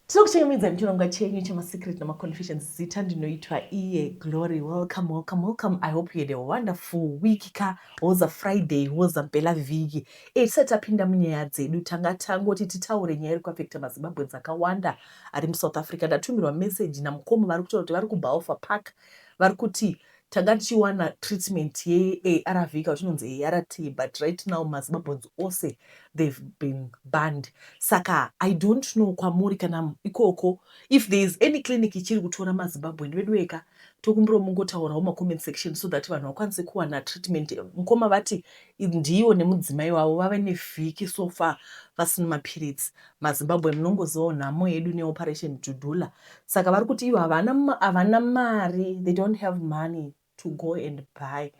Tinokuchengamidza muchirongwa chenyu chemasecret nemaconfessions. Zita ndinoitwa iye Glory. Welcome, welcome, welcome. I hope you had a wonderful week ka. Woza Friday, woza mpela vhiki. Tisati tapinda munyaya dzedu, tanga tangoti titaure nyaya iri kuafekta maZimbabweans akawanda ari muSouth Africa. Ndatumirwa message namukoma vari kutaura kuti vari kuBalfour Park, vari kuti tanga tichiwana treatment yeARV ka chinonzi ART, but right now maZimbabweans ose, they've been banned. Saka I don't know kwamuri kana ikoko if there is any clinic ichiri kutora maZimbabwean vedu eka. Tokumbirawo mungotaurawo macomment section so that vanhu vakwanise kuwana treatment. Mukoma vati ndiyo nemudzimai wavo vave nevhiki so far vasina mapiritsi. MaZimbabwe munongozivawo nhamo yedu neOperation Dudula. Saka vari kuti ivo havana mari, they don't have money to go and buy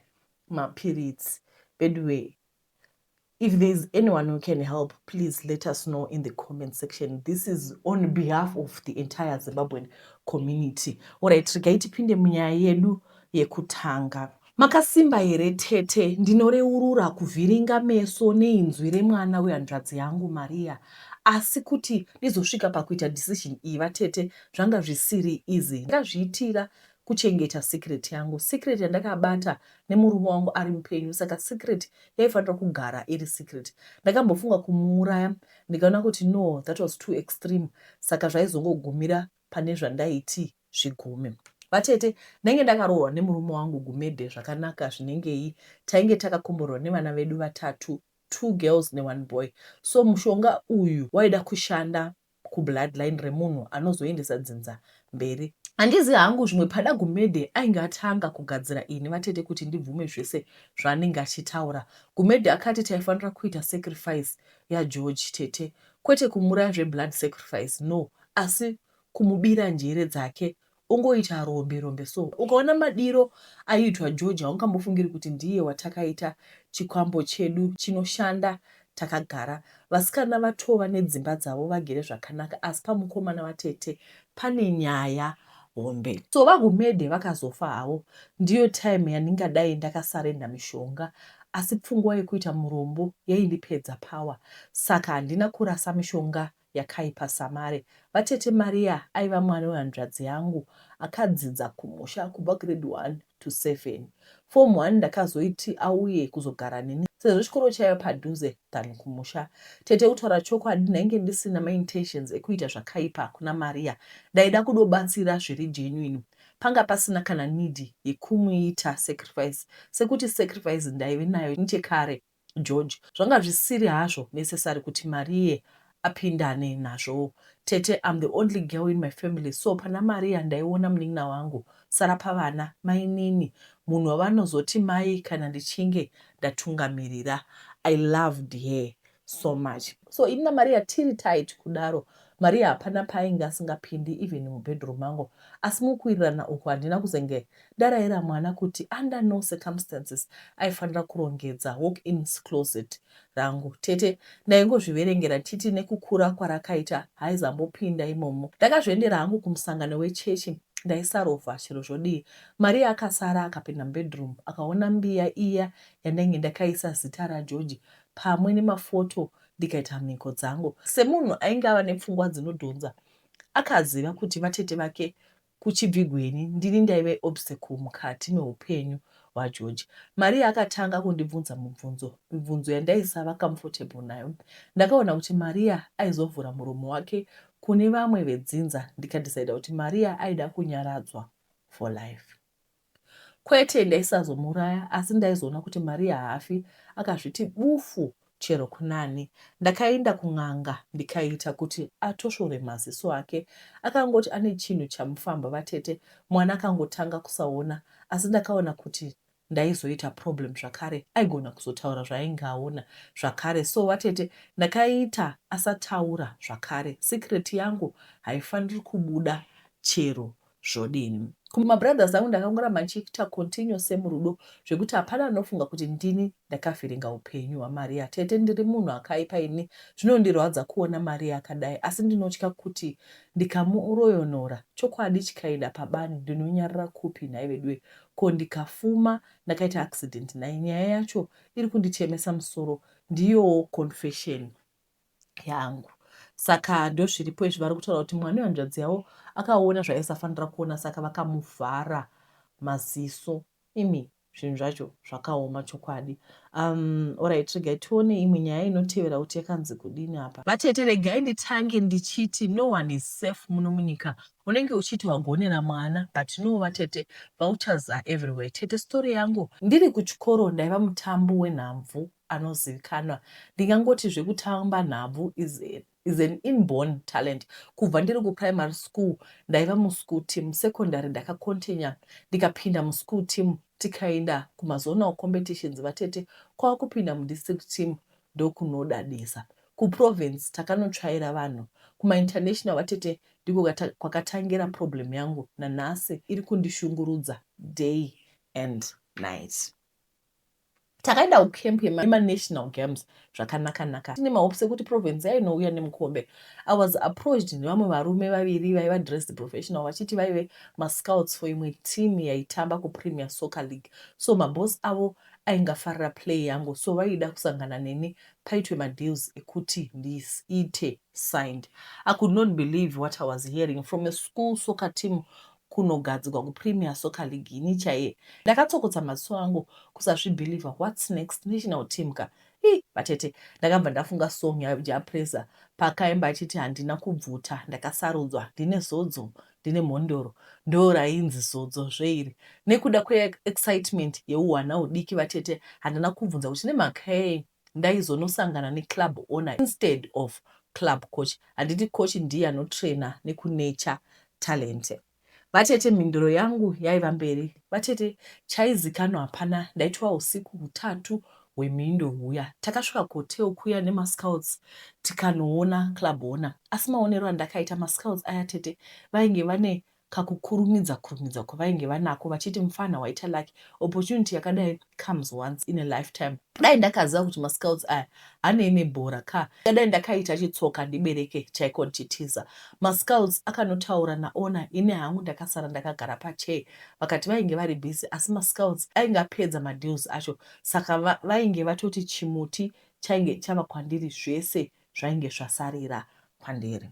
mapiritsi veduwe. If there is anyone who can help, please let us know in the comment section. This is on behalf of the entire Zimbabwean community. Alright, regai tipinde munyaya yedu yekutanga. Makasimba here tete? Ndinoreurura kuvhiringa meso neinzwi remwana wehanzvadzi yangu Maria, asi kuti ndizosvika pakuita decision iyi vatete, zvanga zvisiri easy. Ndakazviitira kuchengeta secret yangu, secret yandakabata nemurume wangu ari mupenyu. Saka secret yaifanira kugara iri secret. Ndakambofunga kumuuraya, ndikaona kuti no, that was too extreme, saka zvaizongogumira pane zvandaiti zvigume. Vatete, ndainge ndakaroorwa nemurume wangu Gumede zvakanaka zvinengei. Tainge takakomborerwa nevana vedu vatatu, two girls neone boy. So mushonga uyu waida kushanda kubloodline remunhu anozoendesa dzinza mberi. Handizi hangu zvimwe pada Gumede ainge atanga kugadzira ini vatete kuti ndibvume zvese zvaanenge achitaura. Gumede akati taifanira kuita sacrifice yaGeorge tete, kwete kumuraya zveblood sacrifice, no, asi kumubira njere dzake ongoita rombe rombe. So ukaona madiro aiitwa George, haungambofungiri kuti ndiye watakaita chikwambo chedu chinoshanda. Takagara, vasikana vatova nedzimba dzavo, vagere zvakanaka, asi pamukomana vatete pane nyaya hombe. So vaGumede vakazofa havo, ndiyo time yandingadai ndakasarenda mishonga, asi pfungwa yekuita murombo yaindipedza power, saka handina kurasa mishonga yakaipa samare. Vatete, Maria aiva mwana wehanzvadzi yangu akadzidza kumusha kubva grade 1 to 7. Form 1 ndakazoiti auye kuzogara neni sezvo chikoro chaiva padhuze than kumusha. Tete, kutaura chokwadi, ndainge ndisina maintentions ekuita zvakaipa kuna Maria. Ndaida kudobatsira zviri genuine. Panga pasina kana need yekumuita sacrifice, sekuti sacrifice ndaive nayo nechekare George. Zvanga zvisiri hazvo necessary kuti Maria apindane nazvo. Tete, I'm the only girl in my family, so pana Maria ndaiona munin'ina wangu sara pavana mainini, munhu wavanozoti mai kana ndichinge ndatungamirira. I loved her so much. So ini naMaria tiri tight kudaro, Maria hapana paainge asingapindi, even mubedroom mangu. Asi mukuwirirana uku handina kuzenge ndarayira mwana kuti under no circumstances aifanira kurongedza walk in closet rangu. Tete, ndaingozviverengera titi nekukura kwarakaita haizambopinda imomo. Ndakazviendera hangu kumusangano wechechi, ndaisarovha chero zvodii. Maria akasara akapinda mubedroom, akaona mbiya iya yandainge ndakaisa zita raGeorge pamwe nemafoto ndikaita mhiko dzangu. Semunhu ainge ava nepfungwa dzinodhonza, akaziva kuti vatete vake kuchibvigweni ndini ndaive obstacle mukati meupenyu hwaGeorge. Maria akatanga kundibvunza mubvunzo, mibvunzo yandaisava comfortable nayo. Ndakaona kuti Maria aizovhura muromo wake kune vamwe vedzinza, ndikadecida kuti Maria aida kunyaradzwa for life. Kwete, ndaisazomuuraya, asi ndaizoona kuti Maria haafi akazviti bufu chero kunani. Ndakaenda kun'anga ndikaita kuti atosvore maziso ake. Akangoti ane chinhu chamufamba vatete, mwana akangotanga kusaona, asi ndakaona kuti ndaizoita problem zvakare, aigona kuzotaura zvaainge aona zvakare. So vatete, ndakaita asataura zvakare. Secret yangu haifaniri kubuda chero zvodini. Kumabrothers angu ndakangoramba ndichiita continue semurudo zvekuti hapana anofunga kuti ndini ndakavhiringa upenyu hwaMaria. Tete, ndiri munhu akaipa ini. Zvinondirwadza kuona Maria akadai, asi ndinotya kuti ndikamuroyonora chokwadi chikaenda pabani ndinonyarara kupi nhai veduwe? Ko ndikafuma ndakaita accident nhai? Nyaya yacho iri kunditemesa musoro. Ndiyowo confession yangu. Saka ndozviripo izvi, vari kutaura kuti mwana wehanzvadzi yavo akaona zvaisafanira kuona, saka vakamuvhara maziso. Imi, zvinhu zvacho zvakaoma chokwadi. Alright, regai tione imwe nyaya inotevera kuti yakanzi kudini apa. Vatete, regai nditange ndichiti no one is safe muno munyika. Unenge uchiti wagonera mwana, but no vatete, vultures are everywhere. Tete, story yangu, ndiri kuchikoro ndaiva mutambo wenhabvu anozivikanwa. Ndingangoti zvekutamba nhabvu is an inborn talent. Kubva ndiri kuprimary school ndaiva muschool team. Secondary ndakacontinue, ndikapinda muschool team, tikaenda kumazonal competitions vatete, kwava kupinda mudistrict team ndokunodadisa. Kuprovince takanotsvaira vanhu. Kumainternational vatete, ndiko kwakatangira problem yangu, nanhasi iri kundishungurudza day and night. Takaenda kucamp yemanational games zvakanaka-naka, tine mahopes ekuti province yainouya nemukombe. I was approached nevamwe varume vaviri vaiva dressed professional, vachiti vaive mascouts for imwe team yaitamba kuPremier Soccer League. So maboss avo aingafarira play yangu, so vaida kusangana neni paitwe madeals ekuti ndiite signed. I could not believe what I was hearing. From a school soccer team kunogadzikwa kuPremier Soccer League, ini chaiye ndakatsokotsa maziso angu kusazvibhilivha. What's next? National team ka. I vatete, ndakabva ndafunga song yaJah Prayzah pakaimba achiti, "Handina kubvuta, ndakasarudzwa, ndine zodzo, ndine mhondoro." Ndo rainzi zodzo zveiri. Nekuda kweexcitement yeuhwana hudiki vatete, handina kubvunza kuti nemhaka yei ndaizonosangana neclub owner instead of club coach. Handiti coach ndiye anotraina nekunurture talent? Vatete, mhinduro yangu yaiva mberi. Vatete, chaizikanwa hapana. Ndaitwa usiku hutatu hwemhindo huya. Takasvika kuhotel kuya nemascouts, tikanoona club owner. Asi maonero andakaita mascouts aya tete, vainge vane kakukurumidza kurumidza kwavainge vanako, vachiti, "Mufana, waita lucky, opportunity yakadai comes once in a lifetime." Dai ndakaziva kuti mascouts aya hanei nebhora ka, dai ndakaita chitsoka ndibereke chaiko ndichitiza. Mascouts akanotaura naowner, ini hangu ndakasara ndakagara pachair. Vakati vainge vari busy, asi mascouts ainge apedza madeals acho, saka vainge vatoti chimuti chainge chava kwandiri, zvese zvainge zvasarira kwandiri.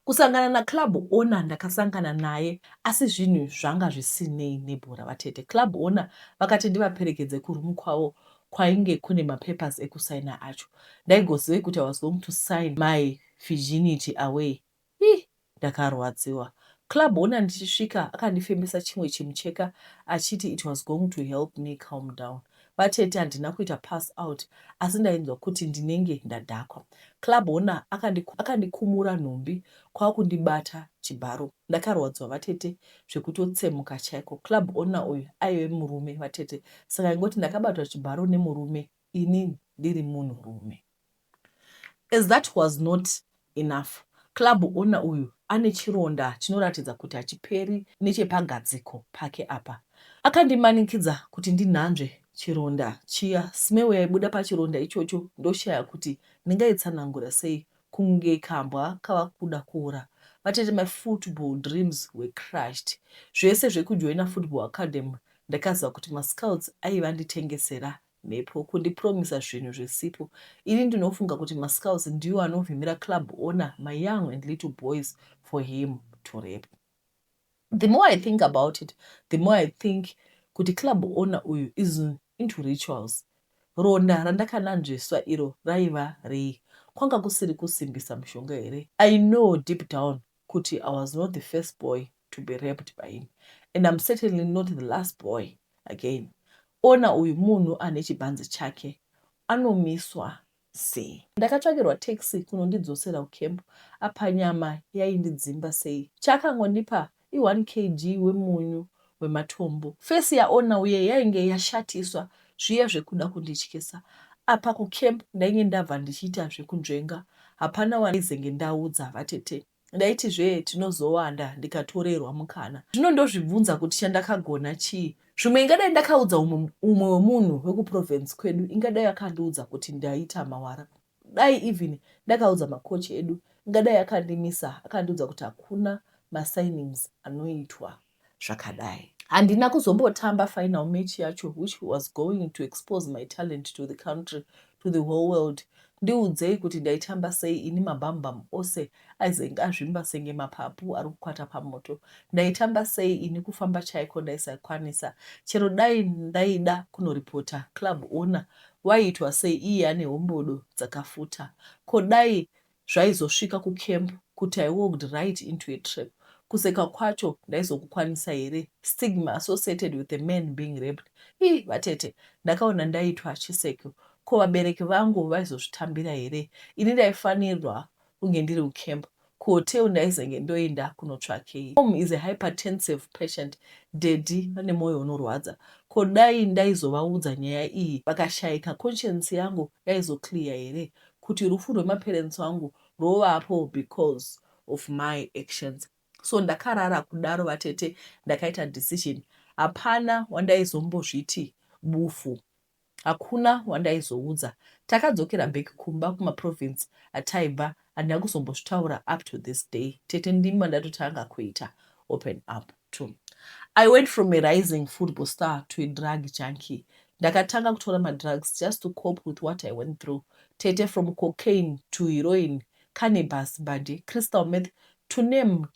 Kusangana naclub owner, ndakasangana naye, asi zvinhu zvanga zvisinei nebhora vatete. Club owner vakati ndivaperekedze kuroom kwavo kwainge kune mapapers ekusaina acho. Ndaigozivei kuti I was going to sign my virginity away? I ndakarwadziwa. Club owner ndichisvika akandifembesa chimwe chimucheka achiti it was going to help me calm down. Vatete, handina kuita pass out, asi ndainzwa kuti ndinenge ndadhakwa. Club owner akandikumura nhumbi kwakundibata chibharo. Ndakarwadziwa vatete, zvekutotsemuka chaiko. Club owner uyu aive murume vatete, saka ingoti ndakabatwa chibharo nemurume, ini ndiri munhurume. As that was not enough, club owner uyu ane chironda chinoratidza kuti hachiperi nechepagadziko pake apa. Akandimanikidza kuti ndinhanzve chironda chiya. Smell yaibuda pachironda ichocho, ndoshaya kuti ndingaitsanangura sei, kunge kambwa kava kuda kuura. Vatete, my football dreams were crushed. Zvese zvekujoina football academy, ndakaziva kuti mascouts aiva nditengesera mhepo, kundipromisa zvinhu zvisipo. Ini ndinofunga kuti mascouts ndiwo anovhimira club owner my young and little boys for him to rape. The more I think about it, the more I think kuti club owner uyu is into rituals. Ronda randakananzviswa iro raiva rei? Kwanga kusiri kusimbisa mushonga here? I know deep down kuti I was not the first boy to be raped by him, and I'm certainly not the last boy. Again, owner uyu munhu ane chibhanzi chake, anomiswa sei? Ndakatsvakirwa taxi kunondidzosera kucamp. Apa nyama yaindidzimba sei. Chakangondipa i1 kg wemunyu wematombo. Face yaowner uye yainge yashatiswa zviya zvekuda kundityisa. Apa kucamp ndainge ndabva ndichiita zvekunzvenga, hapana waizenge ndaudza vatete. Ndaitizve tinozowanda ndikatorerwa mukana. Zvino ndozvibvunza kuti chandakagona chii? Zvimwe ingadai ndakaudza umwe wemunhu wekuprovince kwedu, ingadai akandiudza kuti ndaita mawara. Dai even ndakaudza makochi edu, ingadai akandimisa, akandiudza kuti hakuna masignings anoitwa zvakadai. Handina kuzombotamba final match yacho, which was going to expose my talent to the country, to the whole world. Ndiudzei kuti ndaitamba sei ini mabambam ose aizenge azvimba senge mapapu ari kukwata pamoto. Ndaitamba sei ini kufamba chaiko ndaisakwanisa. Chero dai ndaida kunoripota club owner waiitwa sei iye ane hombodo dzakafuta. Ko dai zvaizosvika kucamp kuti I walked right into a trap. Kuseka kwacho ndaizokukwanisa here? Stigma associated with a man being raped. Ii vatete, ndakaona ndaitwa chiseko. Ko vabereki vangu vaizozvitambira here? Ini ndaifanirwa kunge ndiri kucamp. Kuhotel ndaizenge ndoenda kunotsvakei? Mom is a hypertensive patient. Daddy vane moyo unorwadza. Ko dai ndaizovaudza nyaya iyi vakashaika conscience yangu yaizoclear here? Kuti rufu rwemaparents vangu rwovapo because of my actions. So ndakarara kudaro vatete ndakaita decision. Hapana wandaizombozviti bufu. Hakuna wandaizoudza. Takadzokera back kumba kumaprovince ataibva handina kuzombozvitaura up to this day. Tete ndimi vandatotanga kuita open up to. I went from a rising football star to a drug junkie. Ndakatanga kutora madrugs just to cope with what I went through. Tete from cocaine to heroin, cannabis, mbanje, crystal meth to name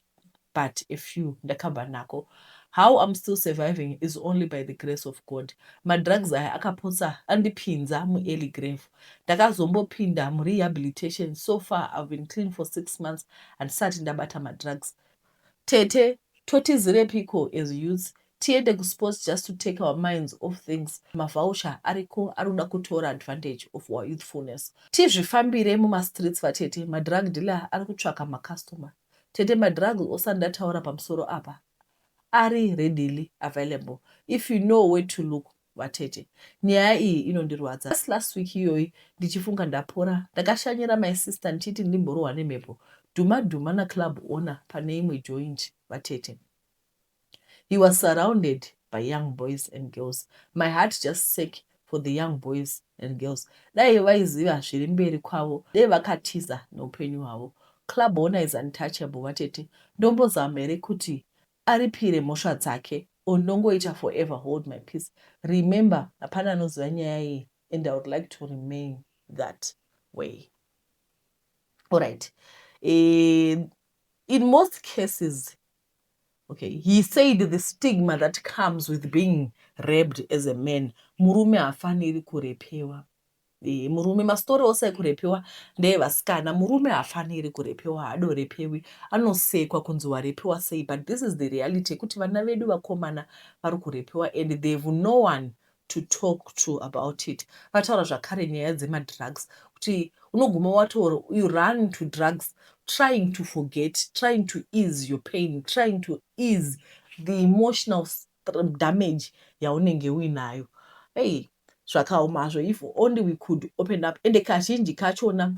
but a few ndakabva nako. How I'm still surviving is only by the grace of God. Madrugs aya akapotsa andipinza muearly grave. Ndakazombopinda murehabilitation so far I've been clean for 6 months handisati ndabata madrugs. Tete totizirepiko as youths tiende kusports just to take our minds off things mavoucher ariko arikuda kutora advantage of our youthfulness. Tizvifambire mumastreets vatete madrug dealer arikutsvaka macustomer. Tete madrugs ose andataura pamusoro apa ari readily available if you know where to look vatete. Nyaya iyi inondirwadza. Just last week iyoyi ndichifunga ndapora ndakashanyira my sister ndichiti ndimborohwa nemhepo dhuma dhuma naclub owner pane imwe joint vatete. He was surrounded by young boys and girls. My heart just sank for the young boys and girls. Dai vaiziva zviri mberi kwavo dai vakatiza neupenyu hwavo. Club owner is untouchable vatete. Ndombozama here kuti aripire mhosva dzake or ndongoita forever hold my peace. Remember hapana anoziva nyaya iyi and I would like to remain that way. Alright. In most cases okay he said the stigma that comes with being raped as a man murume haafaniri kurepewa e, murume mastori ose ekurepewa ndeevasikana murume haafaniri kurepewa haadorepewi anosekwa kunzi warepewa sei but this is the reality yekuti vana vedu vakomana vari kurepewa and they've no one to talk to about it vataura zvakare nyaya dzemadrugs kuti unoguma wato you run to drugs trying to forget trying to ease your pain trying to ease the emotional damage yaunenge uinayo hey zvakaoma hazvo if only we could open up ende kazhinji kachona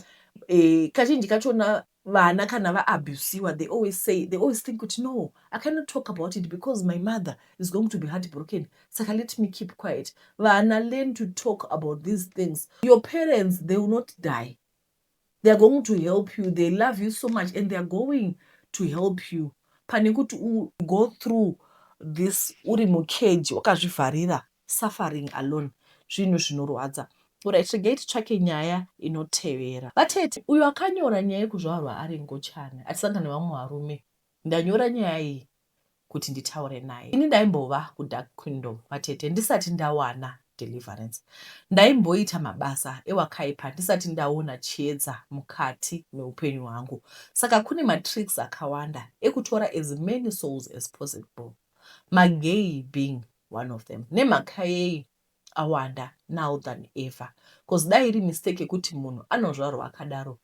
eh, kazhinji kachona vana kana vaabusiwa they always say they always think kuti no I cannot talk about it because my mother is going to be heartbroken saka let me keep quiet vana learn to talk about these things your parents they will not die they are going to help you they love you so much and they are going to help you pane kuti go through this uri mucage wakazvivharira suffering alone zvinhu zvinorwadza alright regai titsvake nyaya inotevera vatete uyo akanyora nyaya yekuzvarwa ari ngochani achisangana nevamwe varume ndanyora nyaya iyi kuti nditaure naye ini ndaimbova kudark kingdom vatete ndisati ndawana deliverance ndaimboita mabasa ewakaipa ndisati ndaona chiedza mukati meupenyu hwangu saka kune matricks akawanda ekutora as many souls as possible magay being one of them nemhaka yei awanda now than ever cause dai iri mistake yekuti munhu anozvarwa akadaro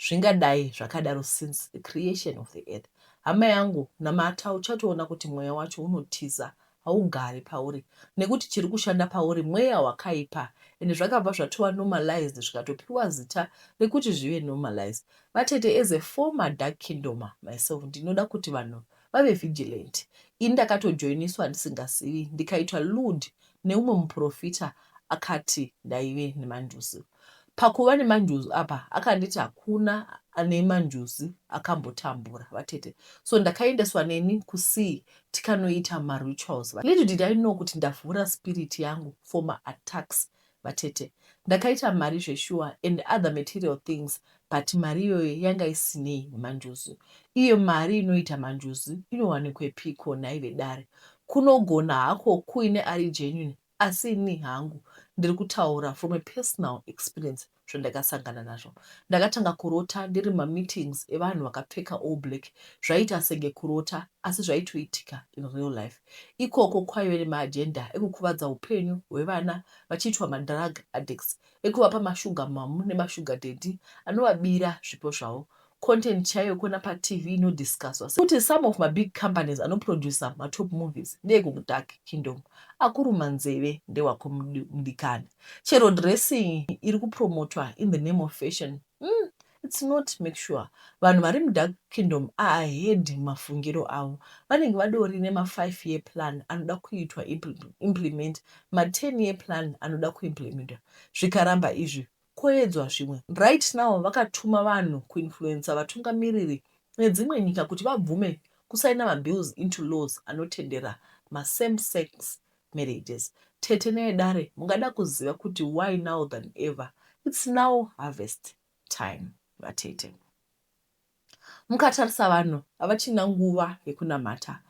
zvingadai zvakadaro since the creation of the earth hama yangu namata uchatoona kuti mweya wacho unotiza haugari pauri nekuti chiri kushanda pauri mweya wakaipa ende zvakabva zvatova normalized zvikatopiwa zita rekuti zvive normalized vatete as a former dark kingdom myself ndinoda kuti vanhu vave vigilant ini ndakatojoiniswa ndisingazivi ndikaitwa lured neumwe muprofita akati ndaive nemanjuzu pakuva nemanjuzu apa akanditi hakuna ane manjuzu akambotambura vatete so ndakaendeswa neni kusea tikanoita marituals little did I know kuti ndavhura spirit yangu for maattacks vatete. Ndakaita mari zveshuwa and other material things but mari iyoyo yanga isinei nemanjuzu. Iyo mari inoita manjuzu inowanikwepiko nhai vedare? Kunogona hako kuine ari genuine asi ini hangu ndiri kutaura from a personal experience zvandakasangana nazvo. Ndakatanga kurota ndiri mumameetings evanhu vakapfeka all black. Zvaiita senge kurota asi zvaitoitika in real life. Ikoko kwaive nemaagenda ekukuvadza upenyu hwevana vachiitwa madrug addicts, ekuvapa mashuga mamu nemashuga daddy anovabira zvipo zvavo. Content chaiyo kuona paTV inodiscusswa sekuti some of mabig companies anoproducer matop movies ndeekudark kingdom. Akuruma nzeve ndewako mudikani. Chero dressing iri kupromotwa in the name of fashion it's not make sure. Vanhu vari mudark kingdom are ahead mumafungiro avo. Vanenge vadori nema5 year plan anoda kuitwa implement, ma10 year plan anoda kuimplementwa. Zvikaramba izvi kwoedzwa zvimwe. Right now vakatuma vanhu kuinfluencer vatungamiriri nedzimwe nyika kuti vabvume kusaina mabills into laws anotendera masame sex marriages. Tete nevedare mungada kuziva kuti why now than ever? It's now harvest time vatete. Mukatarisa vanhu havachina nguva yekunamata.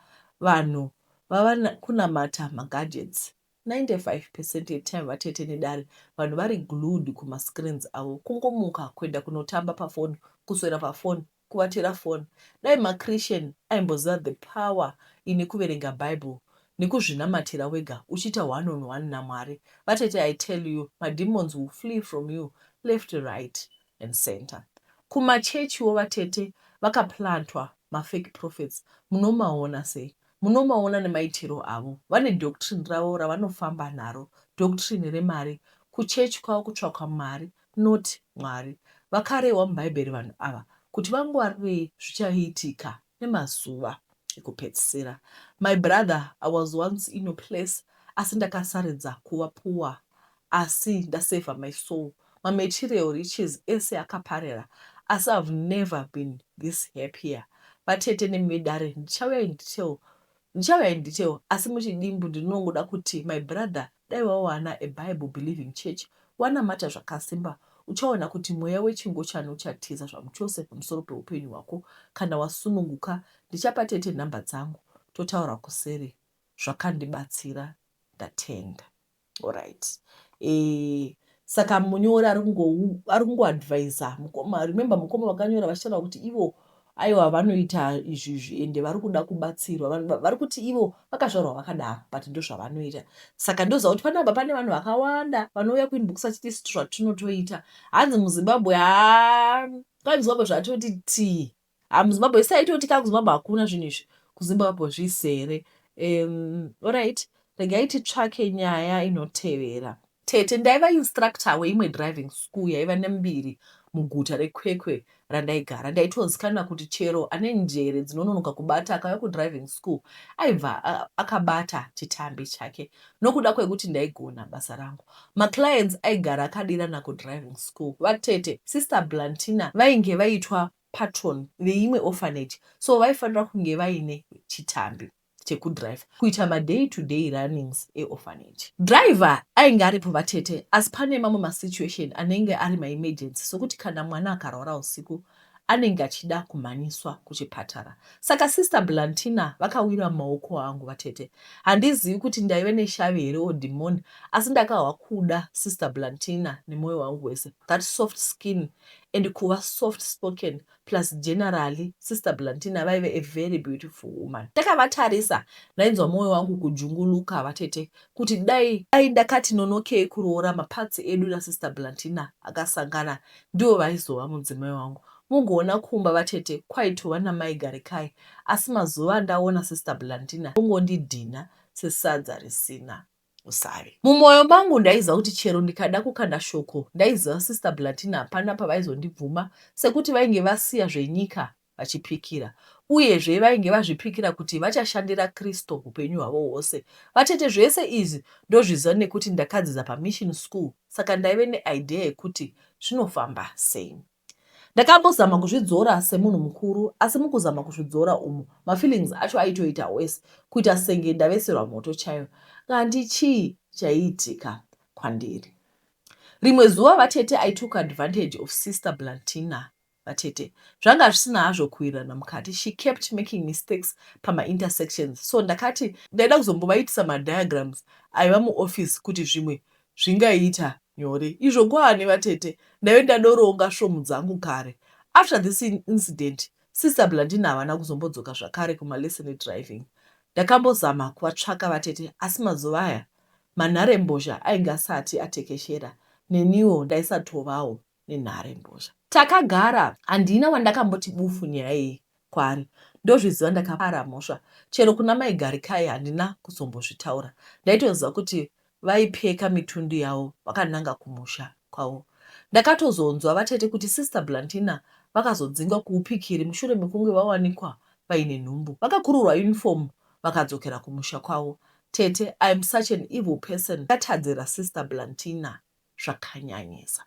Vanhu vava kunamata magadgets. 95 percent yetime vatete nedare vanhu vari glued kumascreens avo. Kungomuka kuenda kunotamba pafoni, kuswera pafoni, kuvatira foni. Dai maChristian aimboziva the power ine kuverenga Bible nekuzvinamatira wega uchiita one on one naMwari. Vatete I tell you mademons will flee from you left, right and center. Kumachechiwo vatete vakaplantwa mafake prophets munomaona sei? Munomaona nemaitiro avo. Vane doctrine ravo ravanofamba naro, doctrine remari. Kuchechi kwavo kutsvakwa mari not Mwari. Vakarehwa muBhaibheri vanhu ava kuti vangwarirei zvichaitika nemazuva ekupedzisira. My brother I was once in your place asi ndakasaridza kuva poor asi ndasavha my soul. Mamaterial riches ese akaparera asi I've never been this happier. Vatete nemi vedare ndichauya in detail ndichauya in detail asi muchidimbu ndinongoda kuti my brother dai wawana a Bible believing church wanamata zvakasimba uchaona kuti mweya wechingochani uchatiza zvamuchose pamusoro peupenyu hwako kana wasununguka. Ndichapa tete nhamba dzangu totaura kuseri. Zvakandibatsira ndatenda. Alright. Saka munyori ari kungoadvisa mukoma. Remember mukoma vakanyora vachitaura kuti ivo aiwa vanoita izvi izvi ende vari kuda kubatsirwa. Vari kuti ivo vakazvarwa vakadaro but ndozvavanoita. Saka ndoziva kuti panapa pane vanhu vakawanda vanouya kuinbox vachiti isu zvatinotoita. Hanzi muZimbabwe haa kwai muZimbabwe zvatoti tii. Ha muZimbabwe isaitoti ka kuZimbabwe hakuna zvinhu izvi. KuZimbabwe zvisere. Alright, regai titsvake nyaya inotevera. Tete, ndaiva instructor weimwe driving school yaiva nembiri muguta reKwekwe randaigara. Ndaitozikanwa kuti chero ane njere dzinononoka kubata akauya kudriving school aibva akabata chitambi chake nokuda kwekuti ndaigona basa rangu. Maclients aigara akadirana kudriving school. Vatete, Sister Blantina vainge vaitwa patron veimwe orphanage so vaifanira kunge vaine chitambi chekudriver kuita maday to day runnings eorphanage. Driver ainge aripo vatete asi pane mamwe masituation anenge ari maemergency sokuti kana mwana akarwara usiku anenge achida kumhanyiswa kuchipatara. Saka Sister Blantina vakawira mumaoko angu vatete. Handizivi kuti ndaive neshavi here or dhimoni asi ndakahwa kuda Sister Blantina nemwoyo wangu wese. That soft skin and kuva soft spoken plus generally Sister Blantina vaive a very beautiful woman. Ndakavatarisa ndainzwa mwoyo wangu kujunguluka vatete kuti dai dai ndakati nonokei kuroora maparts edu naSister Blantina akasangana ndivo vaizova mudzimai wangu. Mugoona kumba vatete kwaitova namai Garikai asi mazuva andaona Sister Blantina vongondidhinha sesadza risina usavi. Mumoyo mangu ndaiziva kuti chero ndikada kukanda shoko ndaiziva Sister Blantina hapana pavaizondibvuma sekuti vainge vasiya zvenyika vachipikira. Uyezve vainge vazvipikira kuti vachashandira Kristo hupenyu hwavo hwose. Vatete zvese izvi ndozviziva nekuti ndakadzidza pamission school saka ndaive neidea yekuti zvinofamba sei. Ndakambozama kuzvidzora semunhu mukuru asi mukuzama kuzvidzora umu mafeelings acho aitoita worse kuita senge ndaveserwa moto chaiyo. Kanti chii chaiitika kwandiri? Rimwe zuva vatete I took advantage of sister Blantina vatete. Zvanga zvisina hazvo kuwirirana mukati she kept making mistakes pamaintersections so ndakati ndaida kuzombovaitisa madiagrams aiva muoffice kuti zvimwe zvingaita nyore. Izvo kwaani vatete ndaive ndadoronga svomu dzangu kare. After this incident sister Blandina havana kuzombodzoka zvakare kumalesson edriving. Ndakambozama kuvatsvaka vatete asi mazuva aya manharembozha ainge asati atekeshera neniwo ndaisatovawo nenharembozha. Takagara handina wandakamboti bufu nyaya iyi kwaari ndozviziva ndakapara mhosva chero kuna mai Garikai handina kuzombozvitaura ndaitoziva kuti vaipfeka mitundu yavo vakananga kumusha kwavo. Ndakatozonzwa vatete kuti sister Blantina vakazodzingwa kuupikiri mushure mekunge vawanikwa vaine nhumbu. Vakakururwa uniform vakadzokera kumusha kwavo. Tete I am such an evil person ndakatadzira sister Blantina zvakanyanyisa.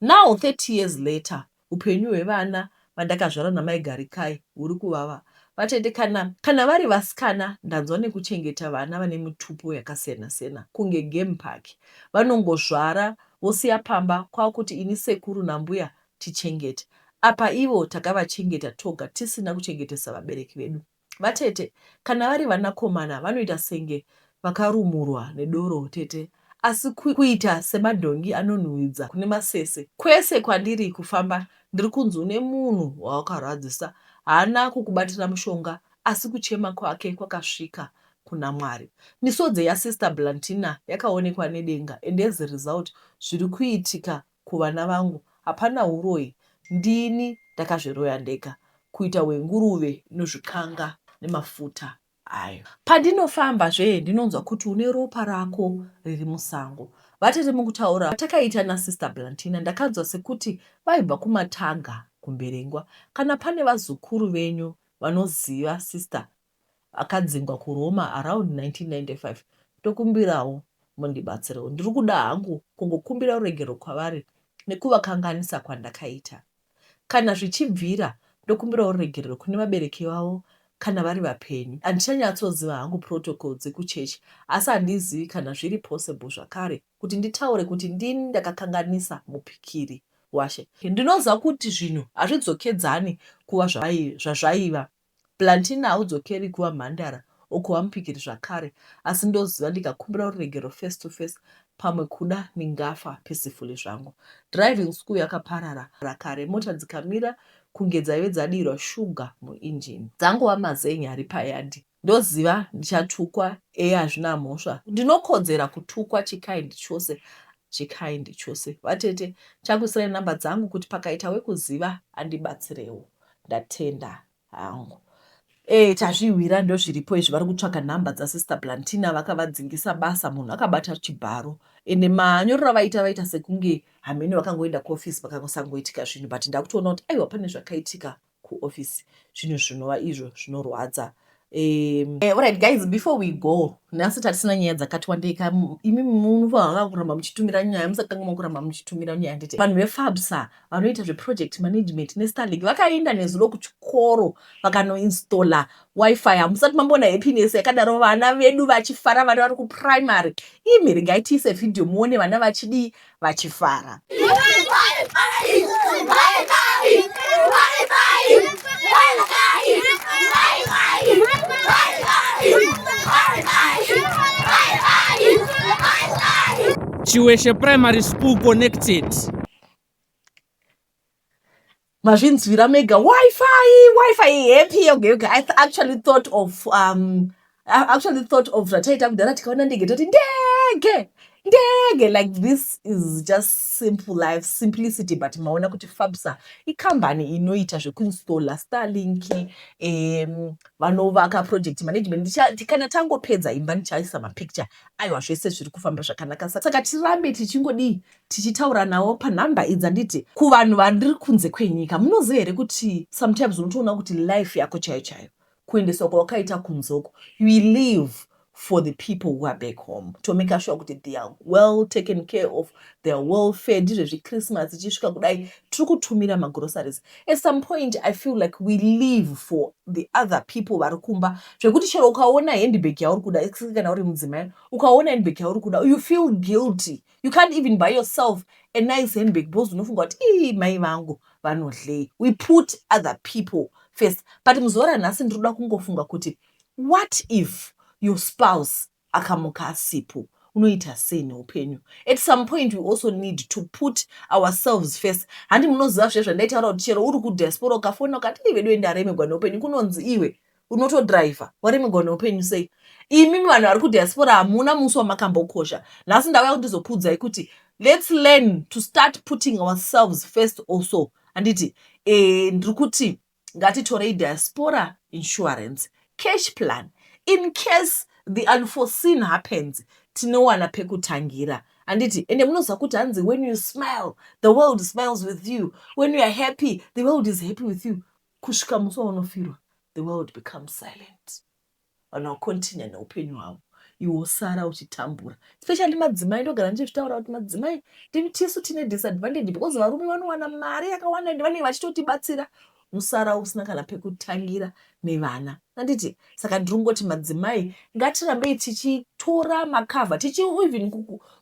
Now 30 years later hupenyu hwevana vandakazvara namai Garikai huri kuvava. Vatete kana kana vari vasikana ndanzwa nekuchengeta vana vane mitupo yakasiyana siyana kunge game park. Vanongozvara vosiya pamba kwakuti ini sekuru nambuya tichengete. Apa ivo takavachengeta toga tisina kuchengetesa vabereki vedu. Vatete, kana vari vanakomana vanoita senge vakarumurwa nedoro tete asi kuita semadhongi anonhuhwidza kune masese. Kwese kwandiri kufamba ndiri kunzi une munhu wawakarwadzisa haana kukubatira mushonga asi kuchema kwake kwakasvika kuna Mwari. Misodzi yasister Blantina yakaonekwa nedenga and as a result zviri kuitika kuvana vangu hapana huroyi ndini ndakazviroya ndega kuita hwenguruve inozvikanga nemafuta ayo. Pandinofamba zvee ndinonzwa kuti une ropa rako riri musango. Vatete mukutaura kwatakaita nasister Blantina ndakanzwa sekuti vaibva kumataga kuMberengwa. Kana pane vazukuru venyu vanoziva sister akadzingwa kuRoma around 1995 ndokumbirawo mundibatsirewo. Ndiri kuda hangu kungokumbira ruregerero kwavari nekuvakanganisa kwandakaita. Kana zvichibvira ndokumbirawo ruregerero kune vabereki vavo kana vari vapenyu. Handichanyatsoziva hangu protocol dzekuchechi asi handizivi kana zviri possible zvakare kuti nditaure kuti ndini ndakakanganisa mupikiri washe. Ndinoziva kuti zvinhu hazvidzokedzani kuva zvazvaiva Plantina haudzokeri kuva mhandara or kuva mupikiri zvakare asi ndoziva ndikakumbira ruregero face to face pamwe kuda ndingafa peacefully zvangu. Driving school yakaparara kare mota dzikamira kunge dzaive dzadirwa sugar muengine. Dzangova mazen'e ari payard. Ndoziva ndichatukwa eya hazvina mhosva ndinokodzera kutukwa chikind chose chikind chose. Vatete chakuisirai number dzangu kuti pakaita wekuziva andibatsirewo. Ndatenda hangu. Eh tazvihwira ndozviripo izvi vari kutsvaka number dzasister Blantina vakavadzingisa basa munhu akabata chibharo ende manyorero avaita vaita sekunge hameno vakangoenda kuoffice pakangosangoitika zvinhu but ndakutoona kuti aiwa pane zvakaitika kuoffice zvinhu zvinova izvo zvinorwadza. Alright guys, before we go, nhasi tatisina nyaya dzakati wandei ka imi munofanira kuramba muchitumira nyaya musakanganwa kuramba muchitumira nyaya nditi vanhu vefabsa vanoita zveproject management nestarlink vakaenda nezuro kuchikoro vakanoinstalla wifi hamusati mamboona happiness yakadaro vana vedu vachifara vana vari kuprimary imi regai tiise vhidhiyo muone vana vachidii vachifara. Chiweshe Primary School connected. Mazvinzwira mega wifi wifi happy yoga yoga. I actually thought of um I actually thought of zvataita kudhara tikaona ndege toti ndege ndege like this is just simple life simplicity but maona kuti Fabsa ikambani inoita zvekuinstalla Starlink vanovaka project management. Kana tangopedza imba ndichaisa mapicture aiwa zvese zviri kufamba zvakanaka saka tirambe tichingodii tichitaura navo panhamba idzi handiti kuvanhu vandiri kunze kwenyika munoziva here kuti sometimes unotoona kuti life yako chaiyo chaiyo kuendeswa kwawakaita kunze uko you live For the people who are back home, to make sure kuti they are well taken care of, they are well fed. Izvezvi Christmas ichisvika kudai, tiri kutumira magroceries. At some point I feel like we live for the other people vari kumba, zvekuti chero ukaona handbag yauri kuda, kana uri mudzimai, ukaona handbag yauri kuda, you feel guilty. You can't even buy yourself a nice handbag because unofunga kuti, "Ii, mai vangu vanodlei?" We put other people first, but muzuva ranhasi ndinoda kungofunga kuti, what if your spouse akamuka asipo? Unoita sei neupenyu? At some point we also need to put ourselves first. Handi munoziva zve zvandaitaura kuti chero uri kudiaspora, ukafona ukati, "Ive vedu, ndaremegwa neupenyu," kunonzi, "Iwe unotodhiraivha, waremegwa neupenyu sei?" Imimi vanhu vari kudiaspora hamuna musi wamakambokosha. Nhasi ndauya kuti ndizokuudzai kuti let's learn to start putting ourselves first also, handiti? Ndiri kuti ngatitorei diaspora insurance cash plan in case the unforeseen happens. Tinowana pekutangira, handiti? Ende munoziva kuti hanzi, when you smile, the world smiles with you. When you are happy, the world is happy with you. Kusvika musi waunofirwa, the world becomes silent. Vanhu vakontinya neupenyu hwavo, iwe wosara uchitambura, especially madzimai. Ndogara ndichizvitaura kuti madzimai tisu tine disadvantage because varume vanowana mari yakawanda ende vanenge vachitotibatsira. Musara usina kana pekutangira nevana, handiti? Saka ndiri kungoti madzimai, ngatirambei tichitora macover, tichi even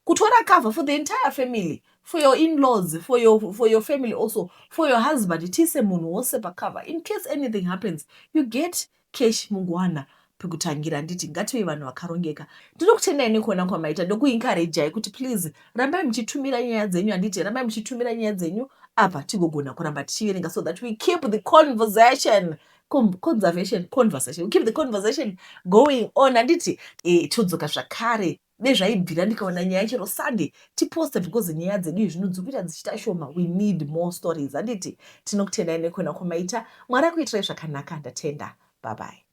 kutora cover for the entire family, for your in-laws, for your family also, for your husband. Tiise munhu wose pacover. In case anything happens, you get cash, mungowana pekutangira, handiti? Ngative vanhu vakarongeka. Ndinokutendai nekuona kwamaita. Ndokuencouragei kuti please rambai muchitumira nyaya dzenyu, handiti? Rambai muchitumira nyaya dzenyu apa, tigogona kuramba tichiverenga so that we keep the conversation, conservation, conversation, we keep the conversation going on, handiti? Todzoka zvakare nezvaibvira. Ndikaona nyaya chero Sunday, tiposte, because nyaya dzedu izvino dziri kuita dzichiita shoma. We need more stories, handiti? Tinokutendai nekuona kwamaita. Mwari akuitirai zvakanaka. Ndatenda, bye bye.